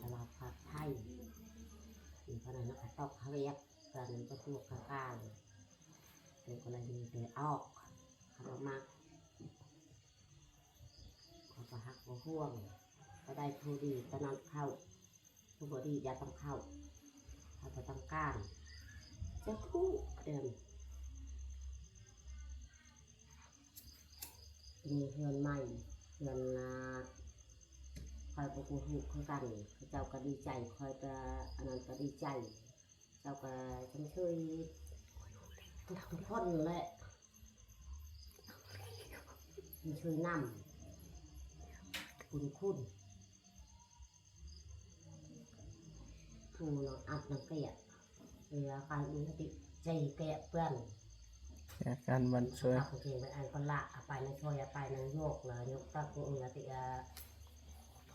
ຕະຫຼາດປອດໄພ ຢູ່ພາຍໃນນະຄະຕອກຫາວຽກ ເພື່ອນຈະຖືກກະການ ເປັນກໍລະນີໂດຍອອກ ເຂົາບໍ່ມັກ ເຂົາບໍ່ຮັກບໍ່ຫ່ວງ ບໍ່ໄດ້ຜູ້ດີຕະນັ້ນເຂົ້າ ຜູ້ບໍ່ດີຢ່າຕ້ອງເຂົ້າ ເຂົາບໍ່ຕ້ອງການ ຈະທຸກເດີມ. ມີເຮືອນໃໝ່ ເຮືອນ ອ່າ ຂ້ອຍກໍບໍ່ຮູ້ຄືກັນ ເຂົາເຈົ້າກໍດີໃຈ ຂ້ອຍກໍອັນນັ້ນກໍດີໃຈ ເຈົ້າກໍຊົມເຊີຍທຸກໆຄົນແຫຼະ ຊົມເຊີຍນຳບຸນຄຸນ. ຜູ້ນອນອັດນຳເກຍ ເວລາການອຸນະຕິໃຈແກະເປື້ອນ ແກະການບັນຊ່ວຍ ເຂົາເຈງໄປອັນກໍລະ ເອົາໄປນຳຊ່ວຍ ເອົາໄປນຳຍົກ ນະຍົກຕະກຸນະຕິ ເອີ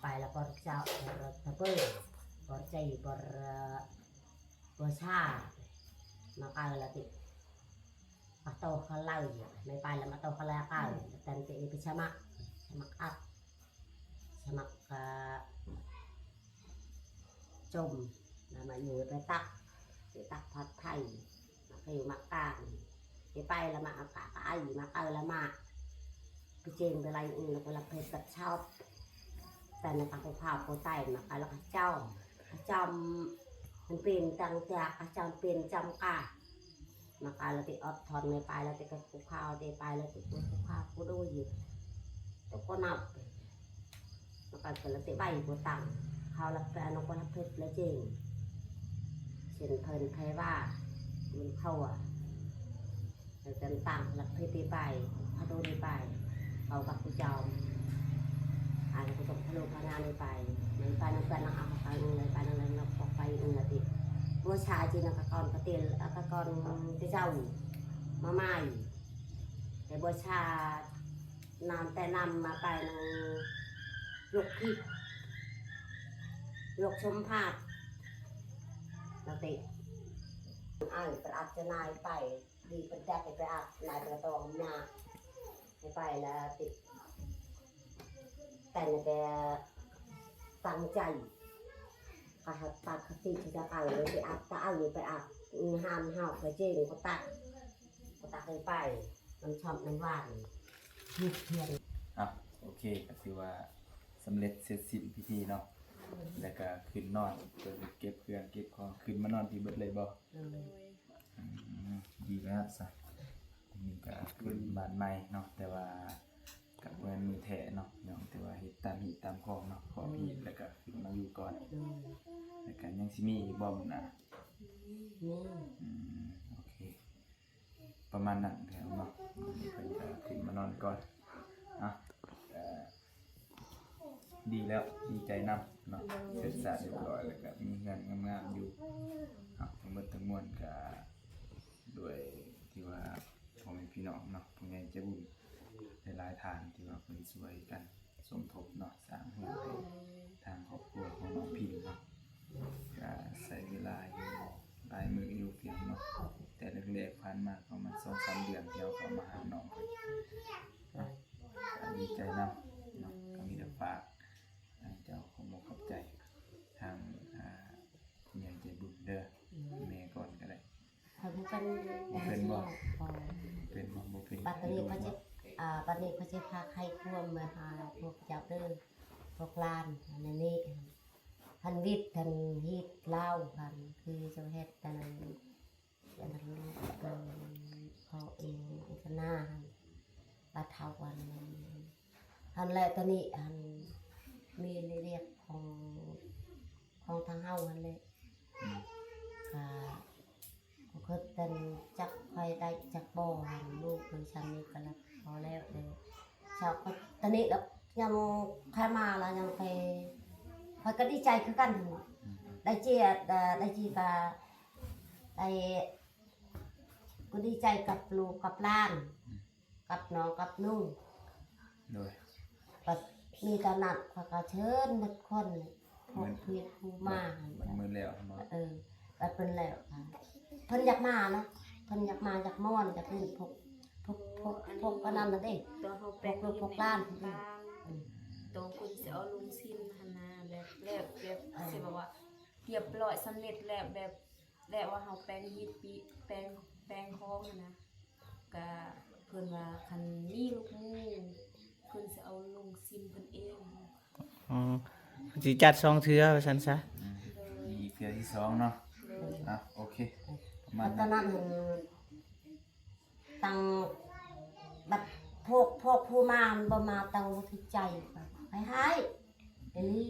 ໄປລະບໍ່ເຈົ້າ ບໍ່ຕະເບີ ບໍ່ໃຈ ບໍ່ ບໍ່ຊາ ມາກາລະຕິ ອາໂຕຄາໄລ ໄມໄປລະມາໂຕຄາໄລອາກາ ແຕ່ນເປໄປສະໝັກ ສະໝັກອັດ ສະໝັກ ອາ ຈົ່ມ ລະມາຢູ່ໄປຕັກ ໄປຕັກຜັດໄທ ມາເພມາກາງ ໄປໄປລະມາອາກາກະໄອ ມາເອີລະມາ ໄປເຈງໄປໄລ ອື ລະກໍລະເພດກັບຊອບ ແຕ່ນະຕາໂກພາໂກໄຕ ມາກາລະກະຈອມ ກະຈອມ ມັນເປັນຕັງຈາກ ກະຈອມເປັນຈຳກາ ມາກາລະຕິອອດທອນ ໄມໄປລະຕິກະກູຄາວ ໄມໄປລະຕິກູຄາວກູໂດຍ ໂຕໂກນັບ ມາກາລະຕິໄບໂກຕັງ ເຂົາລະແປນອກວ່າລະເພັດລະເຈງ ເຊັ່ນເພິ່ນໄພວ່າ ມັນເຂົ້າອະ ແລ້ວຈະຕັ້ງຫຼັກເພດໄປ ພະໂດໄປ ເອົາກັບຜູ້ເຈົ້າ ອັນຜູ້ຊົມພະໂລພະນາໄດ້ໄປ ໄດ້ໄປນຳກັນນຳ ເອົາໄປ ໄດ້ໄປນຳກັນນຳ ອອກໄປ ອື ລະຕິ ບົວຊາຈີນກະກອນກະເຕລ ອາກະກອນເຕເຈົ້າ ມາໃໝ່ ແຕ່ບົວຊາ ນານແຕ່ນຳມາໄປນຳ ຍົກຄິດ ຍົກຊົມພາດ ລະຕິ ອາຍປະອັດຈະນາຍໄປ ດີປະດັກໄປອັດນາຍປະຕອງມາ ໄປລະຕິ ແຕ່ນະແຕ່ຕັ້ງໃຈ ກະຮັກຕັກຄະຕິຈະເອົາໄປອັດ ຕາເອົາໄປອັດ ງານເຮົາກະເຈງກະຕັກ ກະຕັກໄປ ນ້ຳຊອບນ້ຳຫວານ ເຮັດເຮືອນ ອ່ະ ໂອເຄ ກະຖືວ່າສຳເລັດເສັດສິ້ນພິທີເນາະ ແລ້ວກະຂຶ້ນນອນ ເພິ່ນເກັບເຄື່ອງເກັບຂອງ ຂຶ້ນມານອນພີ້ເບິດເລີຍບໍ່? ໂດຍ ອືມ ດີແລ້ວຊະ ນີ້ກະຂຶ້ນບ້ານໃໝ່ເນາະ ແຕ່ວ່າ ກໍບໍ່ແມ່ນມື້ແທ້ເນາະ ນ້ອງ ແຕ່ວ່າເຮັດຕາມຮີດຕາມຄອງເນາະ ຄອບຮີດ ແລ້ວກໍຂຶ້ນມາຢູ່ກ່ອນ ໂດຍ ແລ້ວກໍຍັງຊິມີອີກບໍ່ມື້ໜ້າ? ມີ ອືມ ໂອເຄ ປະມານນັ້ນແຫຼະເນາະ ເພິ່ນກໍຂຶ້ນມານອນກ່ອນ ເອົາ ເອີ ດີແລ້ວ ດີໃຈນຳເນາະ ເສັດສາບຮຽບຮ້ອຍ ແລ້ວກໍມີເຮືອນງາມໆຢູ່ ເອົາ ທັງໝົດທັງມວນກໍດ້ວຍທີ່ວ່າ ພໍ່ແມ່ພີ່ນ້ອງເນາະ ຜູ້ໃຫຍ່ໃຈບຸນຫຼາຍໆທ່ານ ທີ່ວ່າເພິ່ນຊ່ວຍກັນສົມທົບເນາະ ສ້າງເຮືອນໃຫ້ທາງຄອບຄົວຂອງນ້ອງພິມເນາະ ກະໃຊ້ເວລາຢູ່ຫຼາຍມື້ຢູ່ພຽງເນາະ ແຕ່ແລກໆຜ່ານມາປະມານສອງສາມເດືອນ ທີ່ເຮົາເຂົ້າມາຫານ້ອງເພິ່ນເນາະ ກະດີໃຈນຳເນາະ ກະມີແຕ່ຝາກໃຫ້ເຈົ້າຂອບອົກຂອບໃຈທາງ ອ່າ ຜູ້ໃຫຍ່ໃຈບຸນເດີ ແມ່ກ່ອນກໍໄດ້. ຂ້ອຍບໍ່ເປັນ ບໍ່ເປັນບໍ່? ບໍ່ ເປັນບໍ່? ບໍ່ເປັນ ບັດນີ້ຂ້ອຍຊິ ອ່າ ບັດນີ້ຂ້ອຍຊິພາກໃຫ້ຄວາມມາຫາພວກເຈົ້າເດີ ພວກຫຼານ ອັນນີ້ ຫັ້ນວິດ ຫັ້ນຮີດລາວ ຫັ້ນຄືເຈົ້າເຮັດ ອັນນັ້ນ ອັນນັ້ນ ອັນເຂົາເອງ ອັນນາ ຫັ້ນ ປາເຖົ້າ ອັນນັ້ນ ຫັ້ນແຫຼະ ຕອນນີ້ ຫັ້ນມີລະລຽບຂອງ ຂອງທາງເຮົາຫັ້ນແຫຼະ ອືມ ກະ ກໍຄືເປັນຈັກຂ້ອຍໄດ້ຈັກບໍ່ ຫັ້ນ ລູກມັນຊ່ຳນີ້ກໍລະພໍແລ້ວເດີ ຊາວ ຕອນນີ້ລະຍັງ ຂ້ອຍມາລະຍັງໄປ ຂ້ອຍກໍດີໃຈຄືກັນຫັ້ນ ອືມ ໄດ້ເຈຍ ໄດ້ຈີກະ ໄດ້ ກໍດີໃຈກັບລູກກັບຫຼານ ອືມ ກັບນ້ອງກັບນຸ່ງ ໂດຍ ບັດມີຕອນນັ້ນຂ້ອຍກໍເຊີນໝົດຄົນ ພວກເພິ່ນຜູ້ມາ ມັນ ມັນໝົດແລ້ວ ເອີ ບັດເພິ່ນແລ້ວ ເພິ່ນຢາກມານະ ເພິ່ນຢາກມາ ຢາກມ່ວນ ຢາກຫຼິ້ນ ພວກ ພວກ ພວກ ພວກອັນນັ້ນນະເດ້ ພວກລູກພວກຫຼານ ອືມ ໂຕເພິ່ນຊິເອົາລົງສິມຫັ້ນນະ ແບບ ແບບ ແບບ ເອີ ຊິບອກວ່າຮຽບຮ້ອຍສຳເລັດແລ້ວ ແບບ ແລະວ່າເຮົາແປງຮີດປີ ແປງ ແປງຂອງຫັ້ນນະ ກະເພິ່ນວ່າຄັນມີລູກໝູ່ ເພິ່ນຊິເອົາລົງສິມເພິ່ນເອງ ອໍ ຊິຈັດສອງເທື່ອວ່າຊັ້ນຊະ ອືມ ໂດຍ ມີອີກເທື່ອທີສອງເນາະ ໂດຍ ອ່ະ ໂອເຄ ປະມານນັ້ນ ຕອນນັ້ນຫັ້ນ ຕັ້ງ ບັດພວກ ພວກຜູ້ມາມັນບໍ່ມາ ຕັ້ງບໍ່ຖືກໃຈ ໃຫ້ຮ້າຍ ດຽວນີ້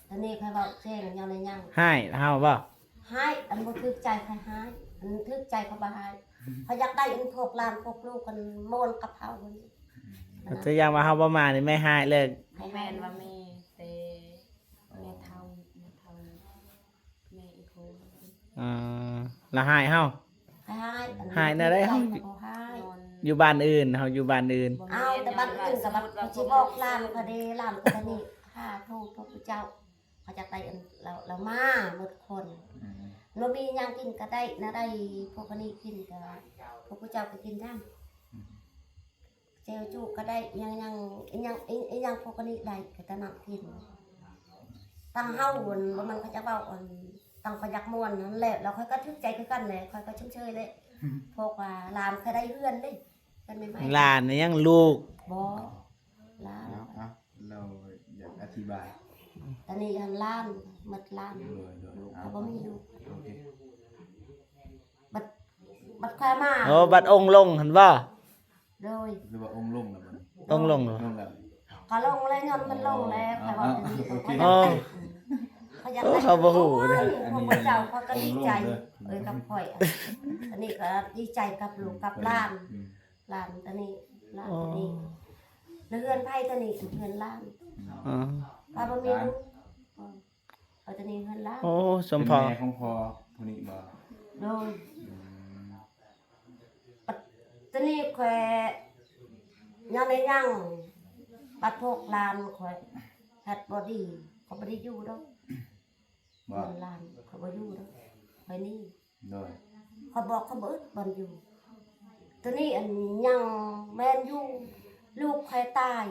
ຕອນນີ້ຂ້ອຍເວົ້າແຈ້ງ ຍັງໄດ້ຍັງ ຮ້າຍເຮົາບໍ່? ຮ້າຍ ອັນບໍ່ຖືກໃຈຂ້ອຍຮ້າຍ ອັນຖືກໃຈຂ້ອຍບໍ່ຮ້າຍ ຂ້ອຍຢາກໄດ້ອັນພວກຫຼານພວກລູກ ອັນມ່ວນກັບເຮົາ ອືມ ຕົວຢ່າງວ່າເຮົາບໍ່ມານີ້ແມ່ຮ້າຍເລີຍ ບໍ່ແມ່ນວ່າແມ່ ແຕ່ແມ່ເຖົ້າ ແມ່ເຖົ້າ ແມ່ອີ່ພໍ່ ອືມ ລະຮ້າຍເຮົາ ຮ້າຍ ຮ້າຍແນວໃດເຮົາ ຢູ່ບ້ານອື່ນ ເຮົາຢູ່ບ້ານອື່ນ ເອົາແຕ່ບ້ານອື່ນກໍບັດ ຊິບອກຫຼານເຂົາເດ້ ຫຼານກໍນີ້ ຂ້າໂທດພວກເຈົ້າ ເຂົາຈະໄປ ລາວ ລາວມາໝົດຄົນ ອືມ ບໍ່ມີຫຍັງກິນກໍໄດ້ ແນວໃດພວກອັນນີ້ກິນກໍ ພວກເຈົ້າກໍກິນນຳ ອືມ ແຈ່ວຈຸກໍໄດ້ ອີຫຍັງ ອີຫຍັງ ອີຫຍັງ ອີຫຍັງ ພວກອັນນີ້ໄດ້ ກໍຕະໜັກກິນ ຕັ້ງເຮົາຫັ້ນ ບໍ່ແມ່ນເຂົາຈະເວົ້າ ອັນ ຕັ້ງຂ້ອຍຢາກມ່ວນຫັ້ນແຫຼະ ແລ້ວຂ້ອຍກໍຖືກໃຈຄືກັນແຫຼະ ຂ້ອຍກໍຊົມເຊີຍແຫຼະ ອືມ ເພາະວ່າຫຼານຂ້ອຍໄດ້ເຮືອນເດ້ ເຮືອນໃໝ່ໆ ຫຼານນີ້ຍັງລູກ ບໍ່ ຫຼານ ເອົາ ເອົາ ລາວຢາກອະທິບາຍ ຕອນນີ້ຫັ້ນຫຼານ ໝົດຫຼານ ໂດຍ ໂດຍ ລູກກໍບໍ່ມີ ເອົາ ລູກ ໂອເຄ ບັດ ບັດຂ້ອຍມາ ໂອ້ ບັດອົງລົງຫັ້ນບໍ່? ໂດຍ ຫຼືວ່າອົງລົງແລ້ວບັດນີ້ ອົງລົງແລ້ວ ລົງແລ້ວ ກໍລົງແລ້ວ ຍ້ອນມັນລົງແລ້ວ ຂ້ອຍວ່າ ໂອເຄ ເຂົາຢາກໄດ້ ເຂົາບໍ່ຮູ້ເດ້ ໂອ້ຍ ພວກເຈົ້າເຂົາກໍດີໃຈ ເອີ ກັບຂ້ອຍ ອັນນີ້ກໍດີໃຈກັບລູກກັບຫຼານ ອືມ ຫຼານຕົວນີ້ ຫຼານຕົວນີ້ ອໍ ແລ້ວເຮືອນໃຜຕົວນີ້? ເຮືອນຫຼານ ອໍ ວ່າບໍ່ມີລູກ ເອີ ຕົວນີ້ເຮືອນຫຼານ ໂອ້ ສົມພໍ ເປັນແມ່ຂອງພໍ່ຜູ້ນີ້ບໍ່? ໂດຍ ອືມ ບັດ ຕົວນີ້ຂ້ອຍຍັງໄດ້ຍັງ ບັດພວກຫຼານຂ້ອຍເຮັດບໍ່ດີ ຂ້ອຍບໍ່ໄດ້ຢູ່ດອກ ບໍ່ ເຮືອນຫຼານຂ້ອຍບໍ່ຢູ່ດອກ ຂ້ອຍໜີ ໂດຍ ຂ້ອຍບອກເຂົາບໍ່ອຶດບ່ອນຢູ່ ຕົວນີ້ອັນຍັງແມ່ນຢູ່ ລູກຂ້ອຍຕາຍ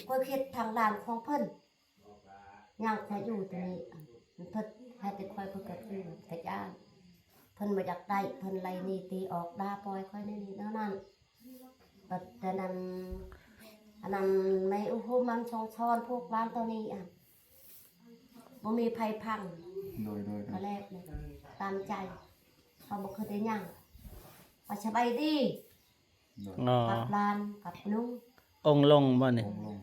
ຂ້ອຍຄິດທາງດ້ານຂອງເພິ່ນ ຍັງຂ້ອຍຢູ່ຕົວນີ້ ເພິ່ນໃຫ້ແຕ່ຂ້ອຍ ເພິ່ນກໍຄືແຕ່ຢ້ານ ເພິ່ນບໍ່ຢາກໄດ້ ເພິ່ນໄລ່ໜີຕີອອກ ດ່າປ່ອຍຂ້ອຍແນວນີ້ແນວນັ້ນ ບັດແຕ່ນັ້ນ ອັນນັ້ນ ໃນອຸໂຫມັນຊົງຊອນ ພວກຫຼານຕົວນີ້ ອັນ ບໍ່ມີໃຜຟັງ ໂດຍ ໂດຍ ໂດຍ ກໍແລ້ວແຫຼະ ຕາມໃຈ ເຂົາບໍ່ເຄີຍໄດ້ຫຍັງ ວ່າສະບາຍດີ ໂດຍ ອໍ ກັບຫຼານ ກັບໜູ ອົງລົງບໍ່ນີ້? ອົງລົງ.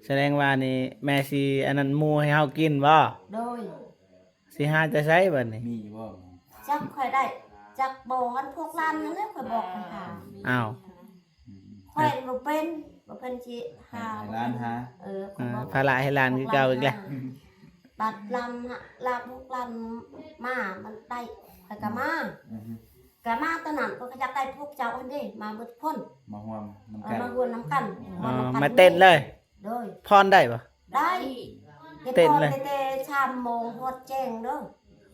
ສະແດງວ່ານີ້ແມ່ຊິອັນນັ້ນໝູ່ໃຫ້ເຮົາກິນບໍ່? ໂດຍ. ຊິຫາແຕ່ໃສບັດນີ້? ມີຢູ່ບໍ່? ຈັກຂ້ອຍໄດ້ ຈັກບໍ່ ອັນພວກຫຼານຫັ້ນແຫຼະ ຂ້ອຍບອກເພິ່ນຫາ. ອ້າວ. ອືມ. ຂ້ອຍບໍ່ເປັນ ບໍ່ເພິ່ນຊິຫາ ໃຫ້ຫຼານຫາ. ເອີ ຂ້ອຍບອກ ພາລະໃຫ້ຫຼານຄືເກົ່າອີກແລ້ວ. ບັດລຳ ລາວພວກຫຼານມາ ມັນໄດ້ ຂ້ອຍກໍມາ. ອືຮຶ. ກະມາຕອນນັ້ນ ເພິ່ນກໍຢາກໄດ້ພວກເຈົ້າຫັ້ນເດ້ ມາເບິດຄົນ ມາຮ່ວມນຳ ເອີ ກັນ ມາຮ່ວມນຳກັນ ອໍ ມາເຕັ້ນເລີຍ. ໂດຍ. ຟ້ອນໄດ້ບໍ່? ໄດ້. ເຕັ້ນເລີຍ ເຮັດຟ້ອນແຕ່ສາມໂມງຮອດແຈ້ງເດີ.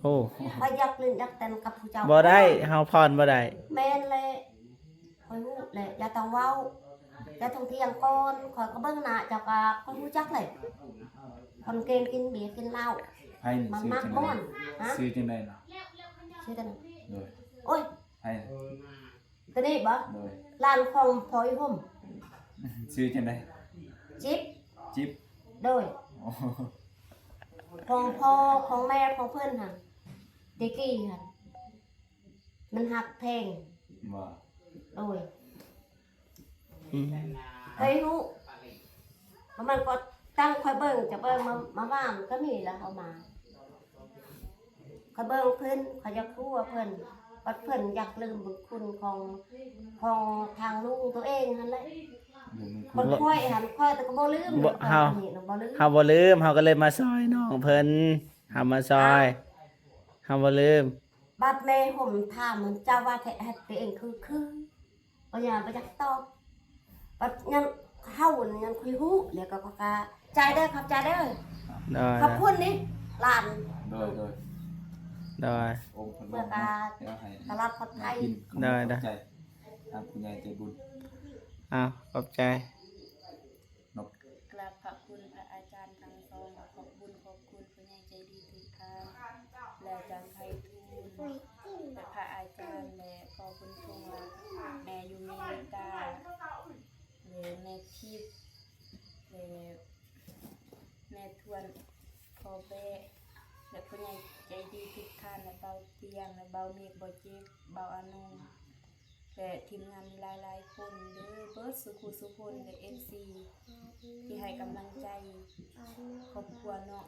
ໂອ້ ຂ້ອຍຢາກຫຼິ້ນຢາກເຕັ້ນກັບຜູ້ເຈົ້າ. ບໍ່ໄດ້ ເຮົາຟ້ອນບໍ່ໄດ້. ແມ່ນແຫຼະ ຂ້ອຍຮູ້ແຫຼະ ຢ່າຕ້ອງເວົ້າ ຢ່າຕ້ອງຖຽງກັນ ຂ້ອຍກໍເບິ່ງໜ້າເຈົ້າກໍ ຂ້ອຍຮູ້ຈັກແຫຼະ ຄົນເກັ່ງກິນເບຍກິນເຫຼົ້າ. ໃຜນີ້ ມັນມັກມ່ວນ. ຊື່ຈັ່ງໃດ? ຮະ? ຊື່ຈັ່ງໃດນະ? ຊື່ຈັ່ງໃດ? ໂດຍ. ໂອ້ຍ ໃຜ? ໂຕນີ້ບໍ່? ໂດຍ. ຫຼານຂອງພໍ່ອີ່ຫົ່ມ. ຊື່ຈັ່ງໃດ? ຈິບ. ຈິບ. ໂດຍ. ອໍ ຂອງພໍ່ຂອງແມ່ຂອງເພິ່ນຫັ້ນ ແຕ່ກີ້ຫັ້ນ ມັນຮັກແພງ. ບໍ່. ໂດຍ. ອືມ. ເຄີຍຮູ້ ມັນກໍຕັ້ງຂ້ອຍເບິ່ງ ຈະເບິ່ງມາ ມາວ່າມັນກໍມີລະເອົາມາ ຂ້ອຍເບິ່ງເພິ່ນ ຂ້ອຍຢາກຮູ້ວ່າເພິ່ນ ບັດເພິ່ນຢາກລືມບຸນຄຸນຂອງ ຂອງທາງລຸງຕົວເອງຫັ້ນແຫຼະ. ບຸນຄຸນ ບັດຂ້ອຍຫັ້ນ ຂ້ອຍກໍບໍ່ລືມ. ບໍ່ ເຮົາ ຂ້ອຍນີ້ນະບໍ່ລືມ ເຮົາບໍ່ລືມ ເຮົາກໍເລີຍມາຊ່ອຍນ້ອງເພິ່ນ ເຮົາມາຊ່ອຍ ເຮົາບໍ່ລືມ. ບັດແມ່ຫົ່ມຖາມ ເຈົ້າວ່າແທ້ ເຮັດຕົວເອງຄື ຄື ບໍ່ຢາກ ບໍ່ຢາກຕອບ ບັດຍັງເຮົາຍັງຄຸຍຮູ້ ແລ້ວກໍຂອບໃຈເດີ ຂອບໃຈເດີ. ໂດຍ ຂອບຄຸນນີ້ຫຼານ. ໂດຍ ໂດຍ ໂດຍ. ໂອ້ ເພິ່ນວ່າ ເພື່ອການ ເພື່ອໃຫ້ຕະຫຼອດປອດໄພ. ໂດຍ ໂດຍ ຂອບໃຈທາງຜູ້ໃຫຍ່ໃຈບຸນ. ອ້າວ ຂອບໃຈ. ນອກ ກາບຂອບຄຸນພະອາຈານທັງສອງ ແລະ ຂອບບຸນຂອບຄຸນຜູ້ໃຫຍ່ໃຈດີທຸກທ່ານ ແລະ ອາຈານໄພທູນ ແລະ ພະອາຈານ ແລະ ພໍ່ບຸນທົງ ແລະ ແມ່ຢູ່ເມກາ ແລະ ແມ່ທິບ ແລະ ແມ່ທວນ ພໍ່ແບ້ ແລະ ຜູ້ໃຫຍ່ໃຈດີທຸກທ່ານ ແລະ ເບົາຕຽງ ແລະ ເບົາເມກ ເບົາເຈັກ ເບົາອານົງ ແລະ ທີມງານຫຼາຍໆຄົນເດີ ເບິດສູ່ຜູ້ສູ່ຄົນ ແລະ ເອັຟຊີ ທີ່ໃຫ້ກຳລັງໃຈຄອບຄົວເນາະ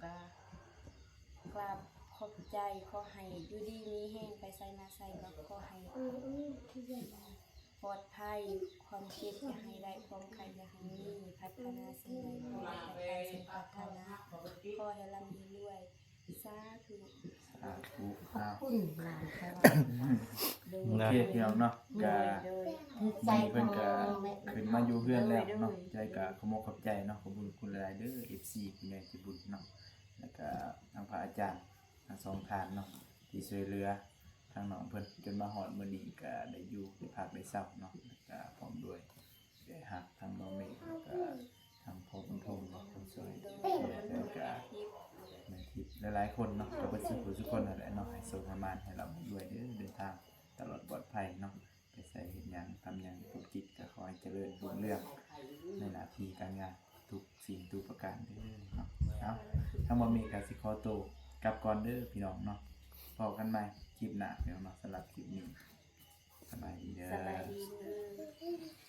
ກະກາບຂອບໃຈ. ຂໍໃຫ້ຢູ່ດີມີແຮງ ໄປໃສມາໃສກໍຂໍໃຫ້ປອດໄພ ຄວາມເຈັບຢ່າໃຫ້ໄດ້ ຄວາມໄຂ້ຢ່າໃຫ້ມີ ປາດຖະໜາສິ່ງໃດຂໍໃຫ້ໄດ້ຕາມສົມປາດຖະໜາ ຂໍໃຫ້ລ່ຳໃຫ້ລວຍ. ສາທຸ ສາທຸ. ຂອບຄຸນຫຼາຍ. ໂອເຄ ພີ່ນ້ອງເນາະ ກະ ໂດຍ ໂດຍ ມື້ນີ້ເພິ່ນກະຂຶ້ນມາຢູ່ເຮືອນແລ້ວເນາະ. ໂດຍ ໂດຍ ໃຈກະຂໍຂອບໃຈເນາະ ຂອບຄຸນຫຼາຍໆເດີ ເອັຟຊີ ຜູ້ໃຫຍ່ໃຈບຸນເນາະ ແລ້ວກະທາງພະອາຈານທັງສອງທ່ານເນາະ ທີ່ຊ່ວຍເຫຼືອທາງນ້ອງເພິ່ນ ຈົນມາຮອດມື້ນີ້ກະໄດ້ຢູ່ໄດ້ພັກໄດ້ເຊົາເນາະ ແລ້ວກະພ້ອມດ້ວຍ ໄດ້ຮັກທັງນ້ອງເມກ ແລ້ວກະທັງພໍ່ບຸນທົງເນາະ ຄົນຊ່ວຍ ແລ້ວກະແມ່ທິບ ຫຼາຍໆຄົນເນາະ ກະເບິດສູ່ຜູ້ສູ່ຄົນນັ້ນແຫຼະເນາະ ໃຫ້ໂຊກໃຫ້ໝານ ໃຫ້ລ່ຳໃຫ້ລວຍເດີ ເດີນທາງຕະຫຼອດປອດໄພເນາະ ໄປໃສເຮັດຫຍັງທຳຫຍັງທຸລະກິດ ກະຂໍໃຫ້ຈະເລີນຮຸ່ງເຮືອງໃນໜ້າທີ່ການງານທຸກສິ່ງທຸກປະການເດີເນາະ. ເອົາ ທາງບ່າວເມກກະຊິຂໍໂຕກັບກ່ອນເດີພີ່ນ້ອງເນາະ ພໍ້ກັນໃໝ່ຄລິບໜ້າພີ່ນ້ອງເນາະ ສຳລັບຄລິບນີ້ ສະບາຍດີເດີ ສະບາຍດີເດີ.